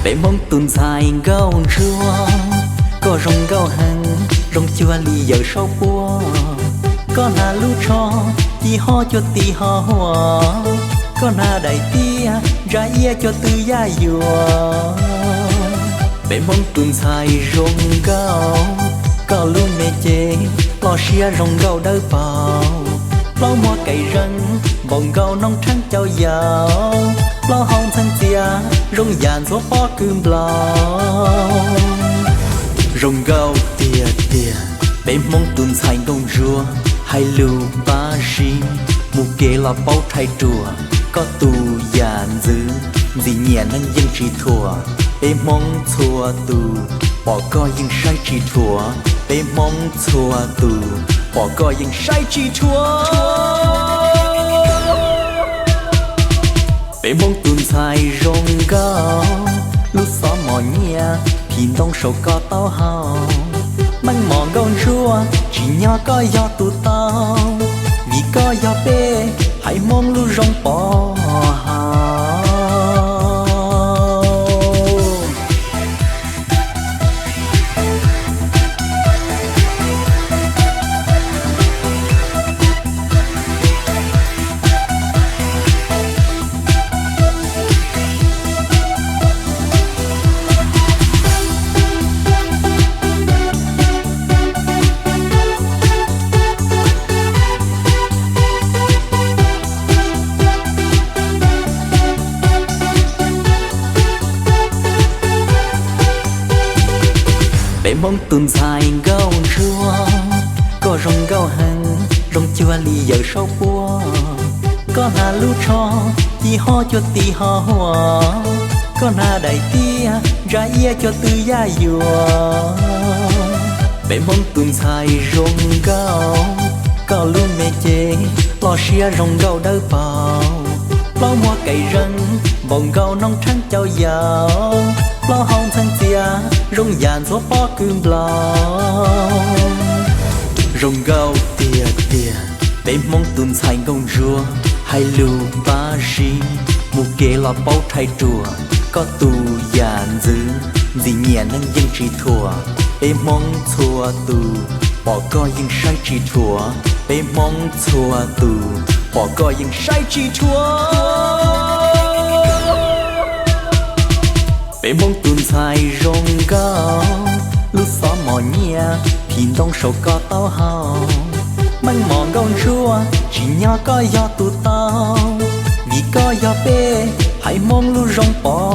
Peb Hmoob tus ntxhais nkauj ntsuab, koj zoo nkauj heev, zoo cuag li yawm saub puab. Koj hnav lub tsho ci ho cuag tis ho huam, koj hnav daim tiab ntsa iab cuag tw yaj yuam. Peb Hmoob tus ntxhais zoo nkauj, koj lub me cev loj siab zoo nkauj dawb paug, plaub muag kev zeeg npaum nkaus noob rheeb cau yaus, plaub hau ntxheev txias zoo yam ntxhuav pob kws nplaum. Zoo nkauj tiag tiag, peb Hmoob tus ntxhais nkauj ntsuab, hais lus pab sib, mus kev los paub rhais ruam, koj tus yam ntxwv, ntxim nyiam neeg yeej tsis thuam. Peb Hmoob txhua tus, pom koj yeej saib tsis dhuav, peb Hmoob txhua tus, pom koj yeej saib tsis dhuav. Peb Hmoob tus ntxhais zoo nkauj, lub xov mos nyiaj, phim ntoo saum koj taub hau, meej mom nkauj ntsuab, tsim nyog koj yog tus tau, vim koj yog peb haiv Hmoob lub zoo pov haum. Peb Hmoob tus ntxhais nkauj ntsuab, koj zoo nkauj heev, zoo cuag li yawm saub puab. Koj hnav lub tsho ci ho cuag tis ho huam, koj hnav daim tiab ntsa iab cuag tw yaj yuam. Peb Hmoob tus ntxhais zoo nkauj, koj lub me cev loj siab zoo nkauj dawb paug, plaub muag kev zeeg npaum nkaus noob rheeb cau yaus, plaub hau ntxheev txias zoo yam ntxhuav pob kws nplaum. Zoo nkauj tiag tiag, peb Hmoob tus ntxhais nkauj ntsuab, hais lus pab sib, mus kev los paub rhais ruam, koj tus yam ntxwv, ntxim nyiam neeg yeej tsis thuam. Peb Hmoob txhua tus, pom koj yeej saib tsis dhuav, peb Hmoob txhua tus, pom koj yeej saib tsis dhuav. Peb Hmoob tus ntxhais zoo nkauj, lub xov mos nyiaj, phim ntoo saum koj taub hau, meej mom nkauj ntsuab, tsim nyog koj yog tus tau, vim koj yog peb haiv Hmoob lub zoo pov